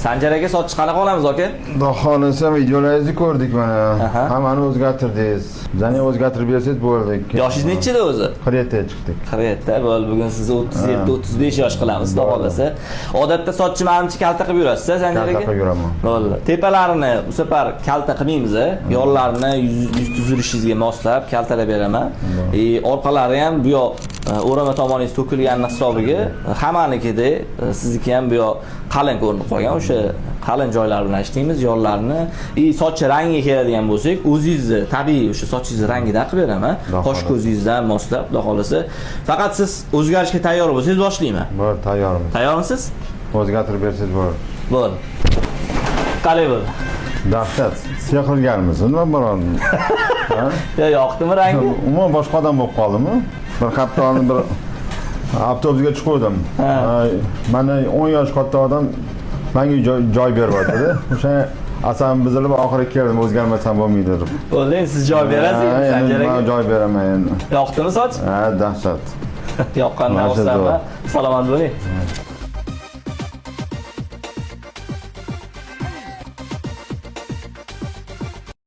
Sanjar aka, sochni qanaqa olamiz, aka? Xudo xohlasa, videolaringizni ko'rdik mana. Aha. Hammani o'zgartirdingiz. Bizani o'zgartirib bersangiz bo'ldi. Yoshingiz nechida o'zi? 47 ga chiqdik. 47. Bo'ldi, bugun sizni 37, 35 yosh qilamiz, xudo xohlasa. Odatda sochni manimcha kalta qilib yurasiz, Sanjar aka? Kalta qilib yuraman. Bo'ldi. Tepalarini bu safar kalta qilmaymiz, yonlarini yuz tuzilishingizga moslab kaltalab beraman. Orqalari ham bu yoq o'rama tomoningiz to'kilganini hisobiga hammanikidek sizniki ham bu yoq qalin ko'rinib qolgan. O'sha qalin joylar bilan ishlaymiz, yonlarini. Soch rangiga keladigan bo'lsak, o'zingizni tabiiy o'sha sochingizni rangida qilib beraman. Xudo Qosh xohlasa. ko'zingizdan moslab, xudo xohlasa. Faqat siz o'zgarishga tayyor bo'lsangiz boshlayman. Bo'ldi, tayyormiz. Tayyormisiz? O'zgartirib bersangiz bo'ldi. Bo'ldi. Qalay bo'ldi? Dahshat. Sehrgarmiz. Nima biron? Ha? Yo, yoqdimi rangi? Umuman boshqa odam bo'lib qoldimi? Bir hafta oldin bir avtobusga chiquvdim. Mandan 10 yosh katta odam menga joy beryapti. O'sha asabim buzilib oxiri keldim, o'zgarmasam bo'lmaydi deb. Bo'ldi, endi siz joy berasiz Ha, endi endi Sanjar man aka. joy beraman endi. Yoqdimi soch? Ha, dahshat. Yoqqandan Mana shu xursandman. Salomat bo'ling.